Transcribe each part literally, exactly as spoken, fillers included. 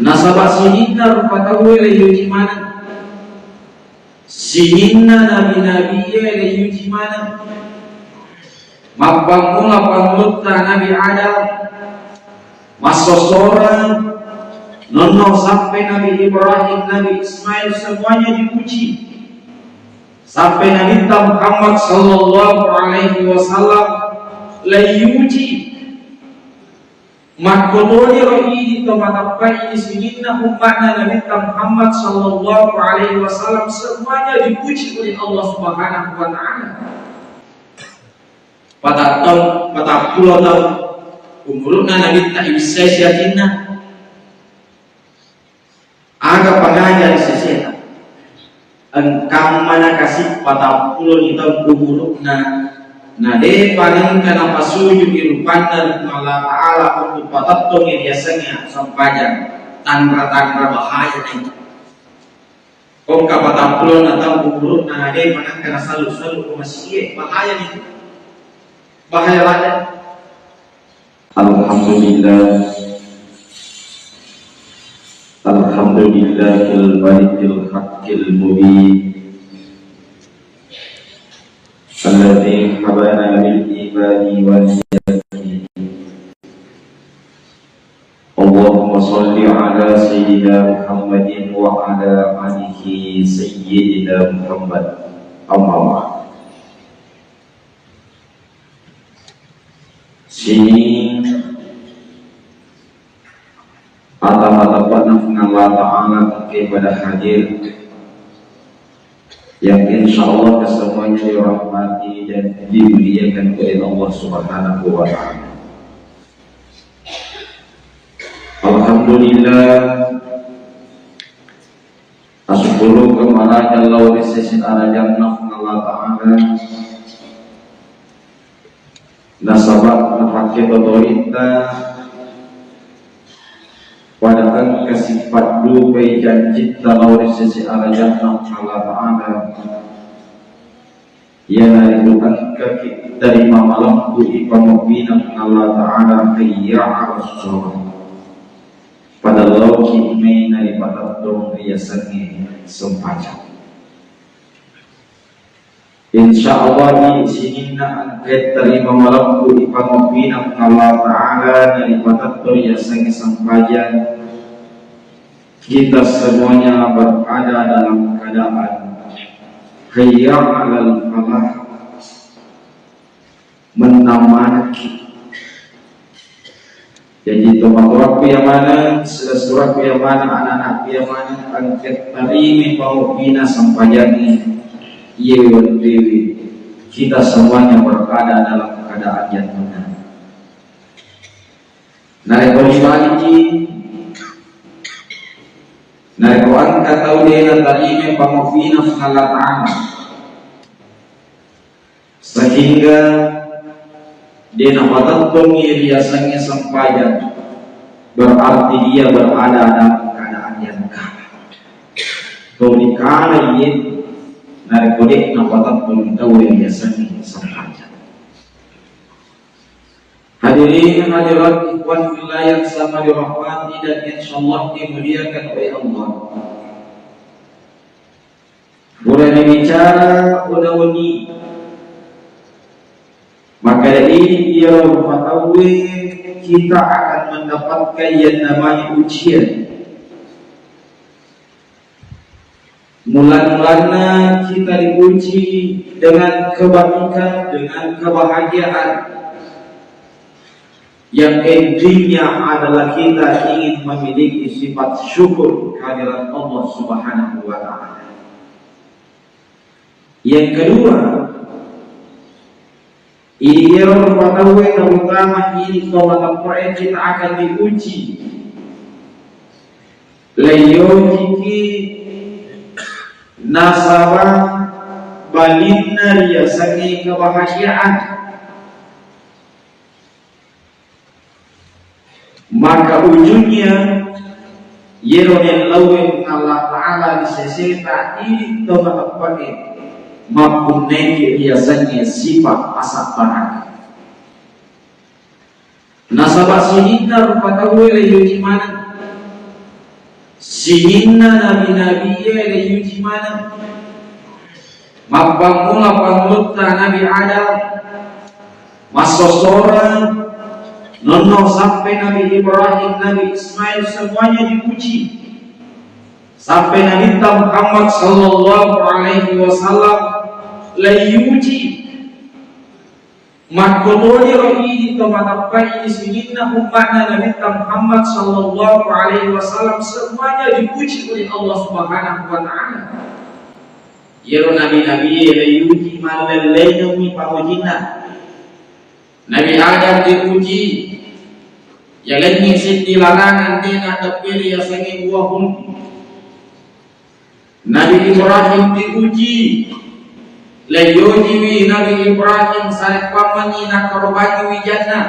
Nasaba sininna rupa tauwe leiuji maneng. Sininna nabi-nabie leiuji maneng. Mappammula pangulutta Nabi Adam, massossoreng, nonno sampai Nabi Ibrahim, Nabi Ismail, semuanya diuji. Sampai Nabitta Muhammad sallallahu alaihi wasallam leiuji. Makkotoniro idi to mateppai idi sininna umma'na Nabitta Muhammad sallallahu alaihi wasallam, semuanya diuji oleh Allah Subhanahu wa Ta'ala. Patattau, patappulo taung umuru'na Nabitta ibissai siatinna. Aga pangaja ri sesena? Engkamma nakasi patappulo ni taung umuru'na, na de'pa nengka napasuju'i rupanna ri Puang Allah Ta'ala untuk patettongi riasengnge sempajang, tanra-tanra bahaya naitu. Engka patappulo na taung umuru'na na de'pa nengka nasallu-sallu ko masigie, bahaya naitu. Bahaya ladde. Alhamdulillah. Alhamdulillahil malikil haqqil mubin. Alladzi habana lil imani wal yakin. Allahumma shalli ala sayyidina Muhammadin wa ala alihi sayyidina Muhammad. Amma ba'd. Sining ata-, matappa'na Puang Allah Ta'ala engkae pada hadir, yang insya Allah kesemuanya dirahmati dan dimuliakan oleh Allah Subhanahu wa Ta'ala. Alhamdulillah, Asukkurukeng maraja lao ri sese arajanna Puang Allah Ta'ala. Nasaba napakke totoritta pada engka sifat dupai janjitta lao ri sese arajanna Puang Allah Ta'ala. Iyanaritu engkaki tarima malempu ipangobbina Puang Allah Ta'ala, hayya 'alas shalah. Pada laoki mai naripatettong riasengnge sempajang. Insya Allah, di sininna engka tarima malempu ipangobbina Puang Allah Ta'ala naripatettong riasengnge sempajang. Kita semuanya berada dalam keadaan hayya 'alal falah, mennang manekki. Jaji, tomatoakku iya maneng, silessurekku iya maneng, anak-anakku iya maneng, engka tarimai pangobbina sempajangnge, iye wettuewe kita semuanya berada dalam keadaan yang benar. Narekko ribaliki, narekko engka tau de' natarimai pangobbina Puang Allah Ta'ala, sehingga de' napatettongi riasengnge sempajang, berarti dia berada dalam keadaan yang kalah. Tau dikala iye, narekko de' napatettongi tau riasengnge sempajang. Hadirin hadirat, ikhwan fillah yang sama dirahmati dan insyaallah dimuliakan oleh Allah. Purani bicara, udauni. Maka dari iya rupa tauwe, kita akan mendapatkan yang namanya ujian. Mula-mulanna kita diuji dengan kebaikan, dengan kebahagiaan. Yang intinya adalah kita ingin memiliki sifat syukur kehadiran Allah Subhanahu wa Ta'ala. Yang kedua, iyaro rupa tauwe, terutama idi to mateppe'e, kita akan diuji. Leiyojiki nasaba balinna riasengnge kebahagiaan. Maka ujungnya, iyero nellauwe Allah Ta'ala ri seseta idi to mateppe'e, mappunnaiki riasengnge sifat asabbaraka. Nasaba sininna rupa tauwe leiuji maneng. Sininna nabi-nabié riuji maneng. Mappammula pangulutta Nabi Adam, massosoreng, nonno sampai Nabi Ibrahim, Nabi Ismail, semuanya diuji. Sampai Nabitta Muhammad sallallahu alaihi wasallam laiuji. Makkotoniro idi to matappai sininna umma'na Nabitta Muhammad sallallahu alaihi wasallam, semuanya dipuji oleh Allah Subhanahu wa Ta'ala. Iyaro nabi-nabié riuji, mallelleingengngi pangujinna. Nabi Adam diuji, yalengngi siddi larangan dé' nadepperi yasengnge buah huldi. Nabi Ibrahim diuji, laiujiwi Nabi Ibrahim sarekkuammengngi nakkarobangi wijanna.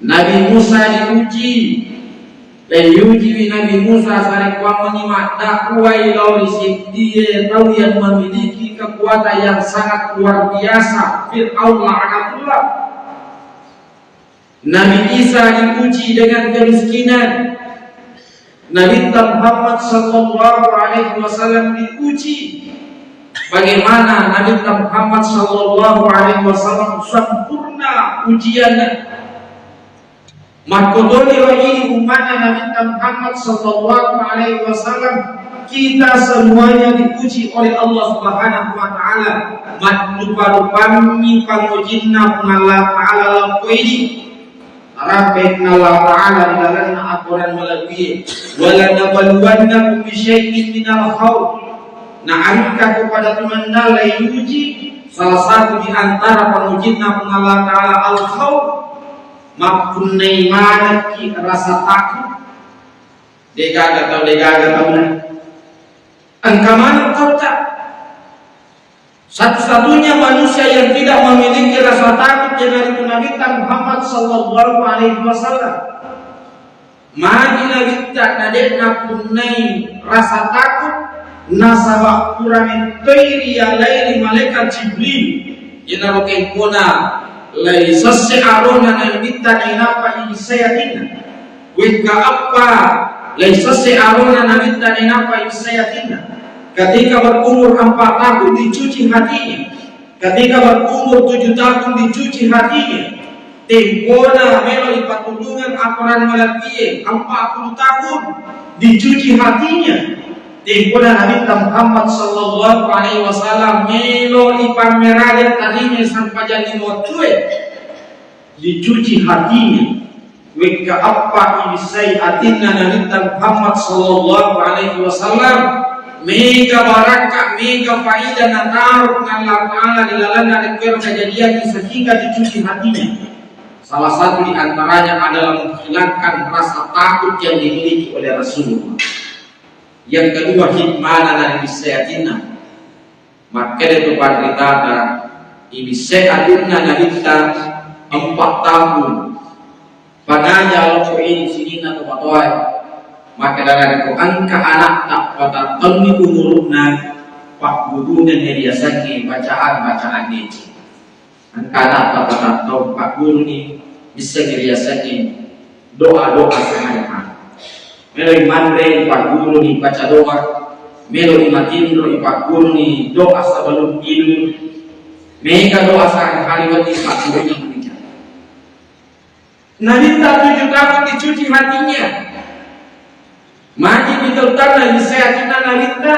Nabi Musa diuji, laiujiwi Nabi Musa sarekkuammengngi maddakwai lao ri siddie tau yang memiliki kekuatan yang sangat luar biasa, Fir'aun laknatullah. Nabi Isa diuji dengan kemiskinan. Nabitta Muhammad sallallahu alaihi wasallam diuji. Bagaimana Nabitta Muhammad sallallahu alaihi wasallam sempurna ujianna. Makkotoniro idi umma'na Nabitta Muhammad sallallahu alaihi wasallam, kita semuanya diuji oleh Allah Subhanahu wa Ta'ala. Maddupa-rupammi pangujinna Puang Allah Ta'ala lao ko idi. Narappekna Allah Ta'ala ri lalenna akorang malebbié, "Wala nabluwannakum bi syai'in minal khauf." Na engka kepada temanna laiuji, salah satu di antara pangujinna Puang Allah Ta'ala al-khauf, mappunnai manekki rasa takut. Dé'gaga tau, dé'gaga tau na. Engka maneng tauta. Satu-satunya manusia yang tidak memiliki rasa takut iyanaritu Nabitta Muhammad sallallahu alaihi wasallam. Magi Nabitta na dé'na punnai rasa takut, nasaba pura mettoi rialai ri malaikat Jibril. Iyanaro kempona laisesse arona Nabitta nainappa ibissai atinna. Wekka eppa laisesse arona Nabitta nainappa ibissai atinna. Ketika berumur empat tahun dicuci hatinya. Ketika berumur tujuh tahun dicuci hatinya. Tempona melo ipatulungang akorang malebbié empat puluh tahun dicuci hatinya. Tempona Nabitta Muhammad sallallahu alaihi wasallam melo ipammerade tarima sempajang lima wettue. Dicuci hatinya. Wekka eppa ibissai atinna Nabitta Muhammad sallallahu alaihi wasallam, mega barakka, mega faida nataro Allah Ta'ala ri lalenna rékkero kajadiang sehingga dicuci hatinya. Salah satu di antaranya adalah menghilangkan rasa takut yang dimiliki oleh Rasulullah. Yang kedua, hikmana nari bissai atinna. Makkeda tu panritata, ibissai atinna Nabitta empat tahun. Pangaja loko idi sininna tomatoae. Makkeda narekko engka anakta patattonni umuru'na, paggurungenni riasengnge bacaan-bacaan deceng. Engka anakta patattong, pagguruni missengngi riasengnge doa-doa sehari-hari. Melo i manre, ipagguruni baca doa. Melo i matinro, ipagguruni doa sebelum tidur. Mega doa sehari-hari wedding ipagguruni manica. Nabitta tujuh tahun dicuci hatinya. Magi pitau taung nabissai atinna Nabitta,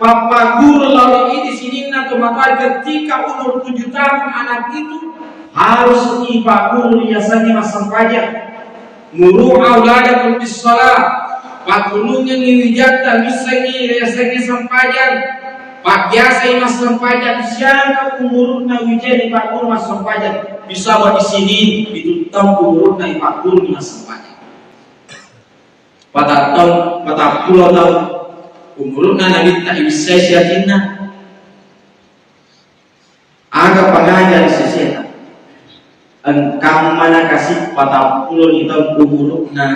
pappaguru lao idi sininna tomatoa ketika umur tujuh tahun anak itu harus ipagguru riasengnge massempajang. Muru auladakum bis shalah, paggurungengngi wijatta missengngi riasengnge sempajang, pabbiasai massempajang siaga umuru'na wijae ipagguru massempajang, bisa wa isinin, pitu taung umuru'na ipagguru massempajang. Patattong, patappulo taung umuru'na Nabitta ibissai siatinna. Aga pangaja ri sesena? Engkamma nakasi patappuloni taung umuru'na,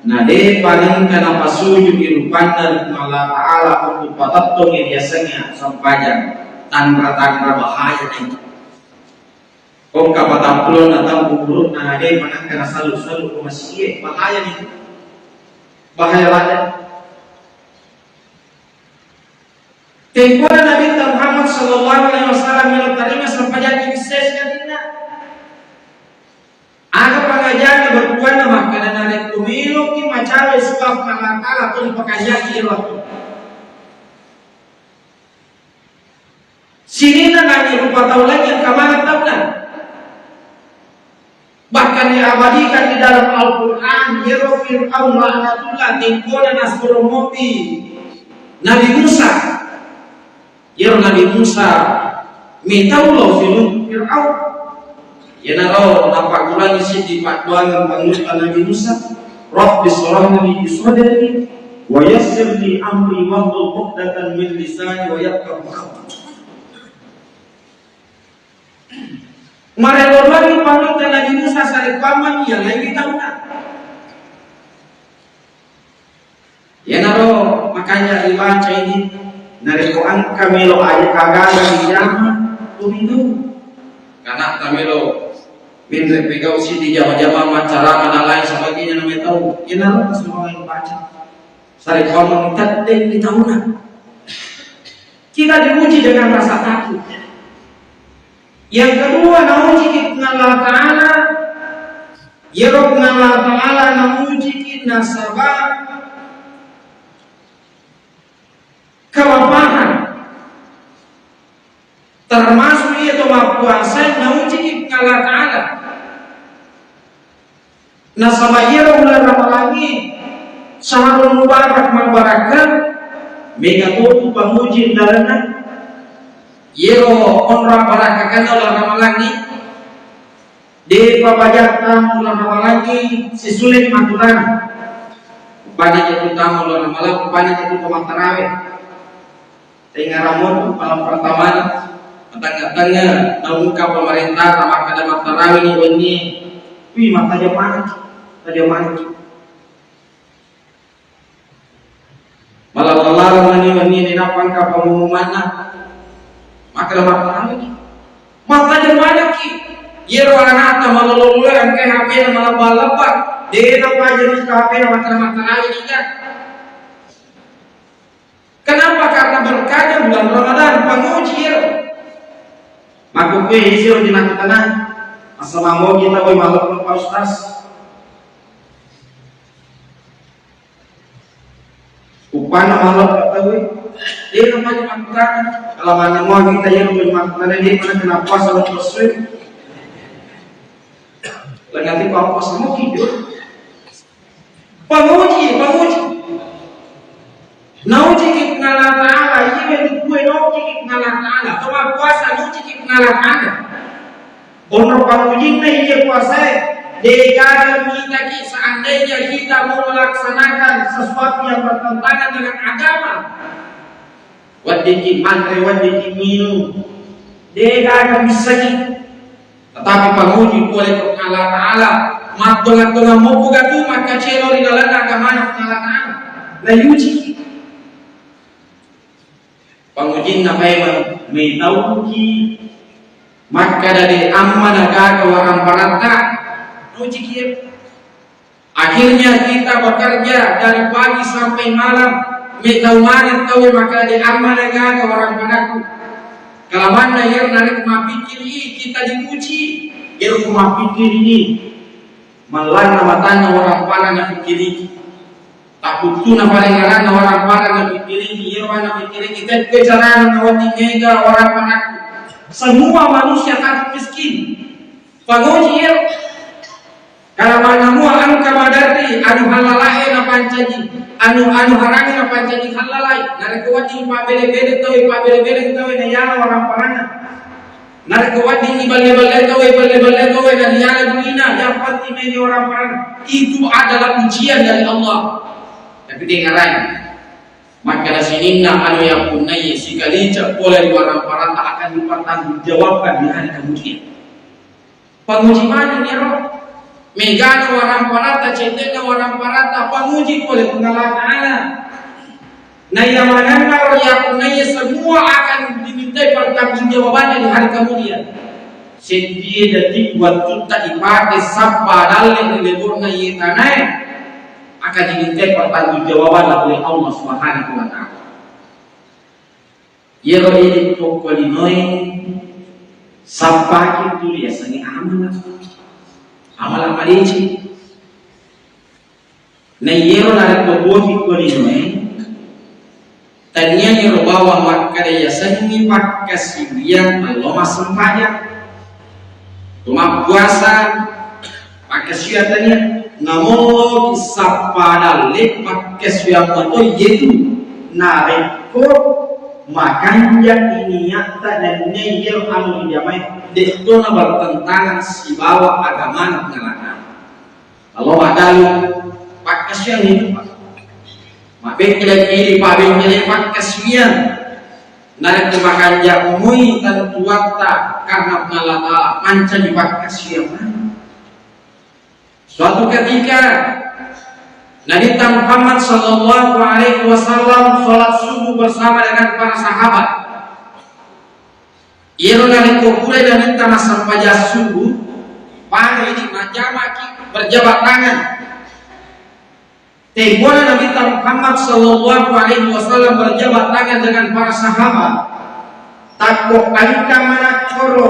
na de'pa nengka napasuju'i rupanna ri Puang Allah Ta'ala untuk patettongi riasengnge sempajang, tanra-tanra bahaya naitu. Ko engka patappulona taung umuru'na na de'pa nengka nasallu-sallu ko masigie, bahaya nitu. Bahaya ladde. Tempona Nabitta Muhammad sallallahu alaihi wasallam melo tarima sampajaki bissai siatinna. Aga pangajanna bettuanna makkeda narekko meloki macawe suang Allah Ta'ala atau dipakajaki ero. Sininna nani rupa tau laingnge engka maneng taunna. Bahkan diabadikan di dalam Al-Quran, yero Fir'aun laknatullah, tengkona nasuro mopi Nabi Musa. Yero Nabi Musa metau lao sining Fir'aun. Iyanaro nappakkurangi siddi paddoangeng pangulutta Nabi Musa, "Rabbi shrah li sadri wa yassir li amri wahlul 'uqdatan min lisani wa yafqahu qawli." Marelloangi pangulutta Nabi Musa sarekkuammeng iya laingngi taunna. Iyanaro makanya ribaca ini, narekko engka melo aja kagana dijama, tuli tu. Karena tamelo menre pegau sidi jama-jama macara mana lain sebagainya namanya tahu. Iyanaro semua yang baca. Sarekkuammeng teddeng di taunna. Kita diuji dengan rasa takut. Yang kedua, naujiki Puang Allah Ta'ala. Yero Puang Allah Ta'ala naujiki nasaba kelapahan. Termasuk iya to mappuasa naujiki Puang Allah Ta'ala. Nasaba iyaro uleng Ramalangnge syahrul mubarak mabbarakka, mega totu panguji lalenna. Iyaro onrang barakkakanna uleng Ramalangnge, depa bajatta uleng Ramalangnge sisule maturana. Upana jatu tama uleng Ramalang, upana jatu to mattarawe. Tengnga ramon malam pertamana, matengnga-tengnga naungka pemerintah makkeda mattarawe ni wenni. Wih, mattajeng maneng, tajeng maneng. Malam-malam ni wenni ni nappa engka pengumumanna. Makkeda mattarawe ni. Mattajeng maneng ki. Yero anakta malolo-lolo engka H P-na malebba-lebba. De' napaja ni H P-na makkeda mattarawe ni kan. Kenapa? Karena berkahnya bulan Ramadan, panguji iyaro. Makkukue isi ro di mata tanah, asa mamogi tau maleppa Pak Ustaz. Upana maleppa tau, de' namanya makkutana. Kalau mana mau kita yang di mata tanah, dia mana kenapa salah tersuit. Lengati apa sama gitu. Panguji, panguji. Naujiki Puang Allah Ta'ala, iye dukue naujiki Puang Allah Ta'ala. To mappuasa naujiki Puang Allah Ta'ala. Onro pangujinna iye puasae, degaga mitaki seandainya kita mau melaksanakan sesuatu yang bertentangan dengan agama. Weddingki manre, weddingki minung, degaga missaki. Tetapi panguji pole ko Allah Ta'ala, mattonga-tonga mopo gatu makkacero ri lalenna agamana Allah Ta'ala. Nayuji. Pangujinna paimeng, metauki makkada de' ammana gaga waramparatta. Nujiki. Akhirnya kita bekerja dari pagi sampai malam, metau maneng tau makkada de' ammana gaga waramparaku. Kalamanna iyaro narekko mappikkiri kita diuji, iyaro ko mappikkiri ni, mallanna matanna warampara napikkiriki. Takkuttuna parengngeranna warampara napikkiriki, iyaro napikkiriki, tette carana nawedding mega waramparaku. Semua manusia takut miskin. Pangoji iyaro. Kalamanna mua engka maderri anu hallalae napancaji, anu, anu harangnge napancaji hallalai. Narekko wedding pabbele-bele tauwe, pabbele-bele tauwe nayala waramparanna. Narekko wedding iballe-balle tauwe, balle-balle tauwe nariala duina, yang penting mega waramparanna. Itu adalah ujian dari Allah. Tapi dengarai. Makkeda sininna anu yappunnai sikalica pole ri waramparatta akan dipertanggungjawabkan di hari kemudian. Panguji maneng iyaro. Megana waramparatta, cedde'na waramparatta, panguji pole Puang Allah Ta'ala. Naiya manenna ro yappunnai semua akan dimintai pertanggungjawabannya di hari kemudian. Seddie detik wattutta ipake sappa dalle ri lebo'na iye tanae. Kaji mintai pertanggungjawabanna oleh Allah Subhanahu wa Ta'ala. Iyaro idi pokko linoe sappaki tu riasengnge amala. Amala madeceng. Na iyaro narekko bohi ko linoe, tania iyaro bawang makkeda yasengngi pakkasiwiang allo massempajang. Ko mappuasa, pakkasiwiang tania, namolloki sappa dalle pakkasiwiang mato iyetu narekko makanja niatta nennia iyaro anu rijamae, de'to na bertentangan sibawa agamana pengelakana. Allo maddalu pakkasiwiang itu, Pak. Mabengkeleng idi, pabengkeleng pakkasiwiang. Narekko makanja mui tentuatta karena Allah Ta'ala mancaji pakkasiwiang. Suatu ketika Nabi Muhammad sallallahu alaihi wasallam sholat subuh bersama dengan para sahabat. Iyaro narekko pura Nabitta massempajang subuh, pada idi majjamaki berjabat tangan. Tembona Nabitta Muhammad sallallahu alaihi wasallam berjabat tangan dengan para sahabat. Takko engka manakkoro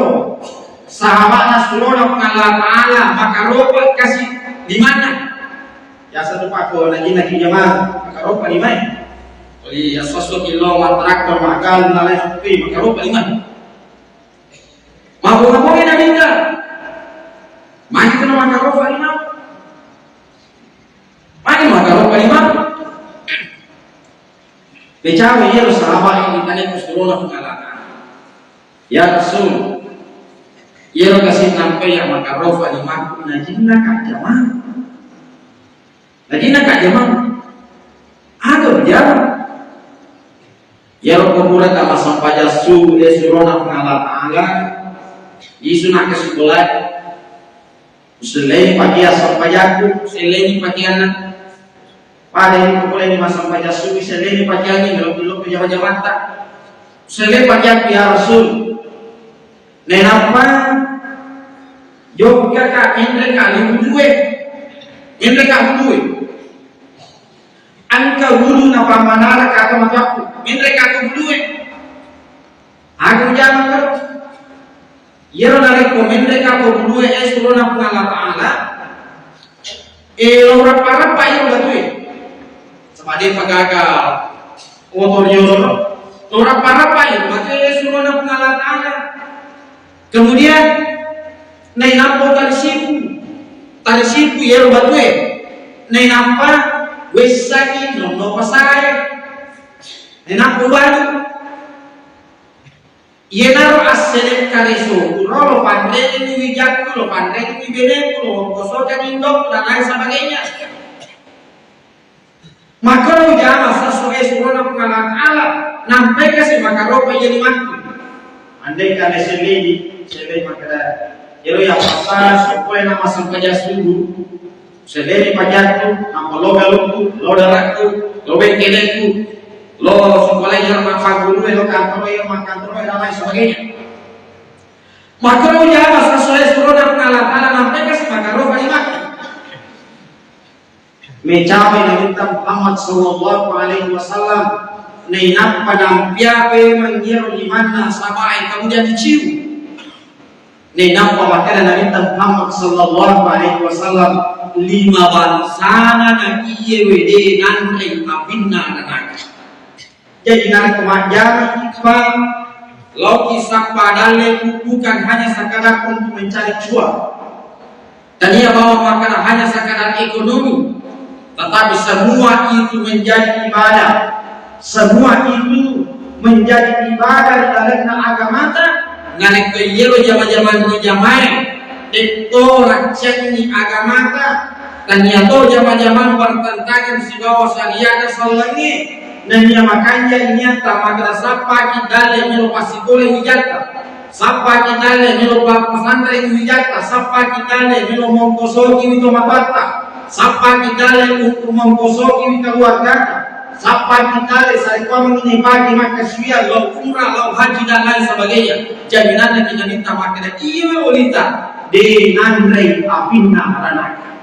sahabatna surona Puang Allah Ta'ala makaropa kasi limanna. Biasa tu pakko najinna ki jamaah makaropa limae. Oli assosso killo matraktor magal nalai sepi makaropa limae. Mabunga-bunga Nabitta. Magi tu makaropa lima. Magi makaropa lima. Becawe iyaro sahabat ini tanya kusurona pengalana. Ya Rasul, iyaro kasi nampai ya makaropa lima najinna kajama. Najinna kajama. Ada berjalan. Iyaro ko pura ka massempajang subuh de surona Puang Allah Ta'ala, isu nakkasibolai. Uselleni pakeang sempajakku, uselleni pakeanna. Pada ini ko pura ini massempajang subuh, uselleni pakeanna, melokki-lokki jama-jamatta. Uselleni pakeangku ya Rasul. Nainappa jokkaka enreka li wudue. Enreka wudue. Engka wulu napammanara kaka matoakku, menre kako wulue. Aku jaman karo. Iyaro narekko menre kako wulue, eh, surona Puang Allah Ta'ala, eh, lo rappa-rappa iyaro batue. Saba depa gaga oto riolo, lo rappa-rappa iyaro batue, eh, surona Puang Allah Ta'ala. Kemudian nainappa tarisipu, tarisipu iyaro batue, nainappa wessangi nonno pasae, nainappa ubalu. Iyanaro asselekka resoku ro, lo panreni wijakku, lo panreni beneku, lo ongkosoka indokku, dan lain sebagainya. Makkoro jama sassoe surona Puang Allah Ta'ala, nampai kasi makaropa iya limakku. Andai kana selleni, selleni makkeda, ero ya pasara sokkoe nama sempajang subuh, selleni pajakku, nampa lo galukku, lo darakku, lo bengkelekku, lo sekolah yang mappaguru, lo kantor yang makkantoro, dan lain sebagainya. Makkoro jama sassoe surona Puang Allah Ta'ala, nampai kasi makaropa limakku. Mecapai Nabitta Muhammad sallallahu alaihi wasallam, nainappa nampiape manggiro limanna sabae, kemudian dicium. Nainappa makkeda Nabitta Muhammad sallallahu alaihi wasallam, lima bangsana na iye wede nanrei apinna neraka. Jadi, narekko majjama ippa, laoki sappa dalle, bukan hanya sekadar untuk mencari cuan. Tania bawang makkeda hanya sekadar ekonomi, tetapi semua itu menjadi ibadah. Semua itu menjadi ibadah di dalamnya agamata. Narekko iyero jama-jamang rijamae, De'to raccangi agamata, tania to jama-jamang bertentangan sibawa syariatna sellengnge, nennia makanja niatta makkeda sappaki dalle melo passikola wijatta, sappaki dalle melo pa-, pesantren wijatta, sappaki dalle melo mongkosoki wi tomatoatta, sappaki dalle untuk mongkosoki wi keluargata. Sappaki dalle sarekkuammengngi naipake makkasiwiang lao umrah, lao haji dan lain sebagainya. Jaminanna ki Nabitta makkeda, iyewe olita de nanrei apinna ranaka.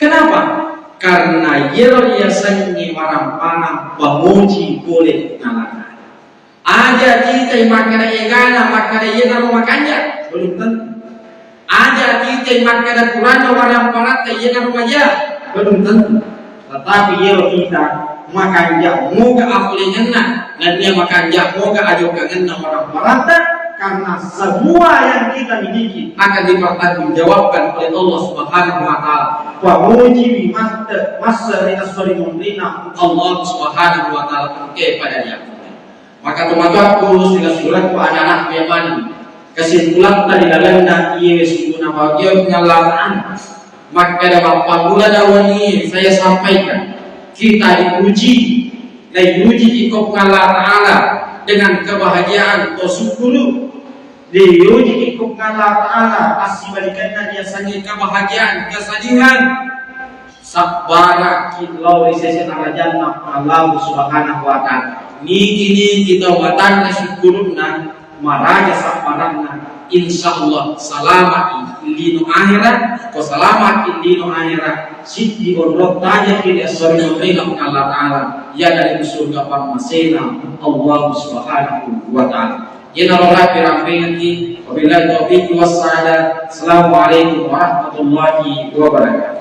Kenapa? Karena iyaro riasengnge waramparang pamuji pole Puang Allah Ta'ala. Aja kitai makkeda egana, makkeda iyanaro makanja, belum tentu. Aja kitai makkeda Quranna waramparatta iyanaro maja, belum tentu. Tetapi iyaro kita makanja moga apolengenna, nennia makanja moga ajokkangenna waramparatta, karena semua yang kita miliki akan dipertanggungjawabkan oleh Allah Subhanahu wa Ta'ala. Pamuji wi matte massari assori munrina Allah Subhanahu wa Ta'ala tungke pada dia. Maka tomatoakku, silessurekku, anak-anak memang kesimpulan tadi dalamnya iya sungguhna bahagia dengan Allah Ta'ala. Makkeda mappammula daunna saya sampaikan, kita diuji, diuji iko Puang Allah Ta'ala dengan kebahagiaan atau syukur. Diuji iko Puang Allah Ta'ala, assibalikanna riasengnge kebahagiaan, kesedihan. Sabbaraki lao ri sese arajanna Allah Subhanahu wa Ta'ala. Niki-niki tau matanre syukurunna, maraja sabbaranna, insya Allah salamaki lino akhirat. Ko salamaki lino akhirat, siddi onrong tajaki ri assori munrina Allah Ta'ala, ya dari surga pammasena Allah Subhanahu wa Ta'ala. Iyanaro rapi rampengengki. Wabillahi taufiq wassaada. Assalamualaikum warahmatullahi wabarakatuh.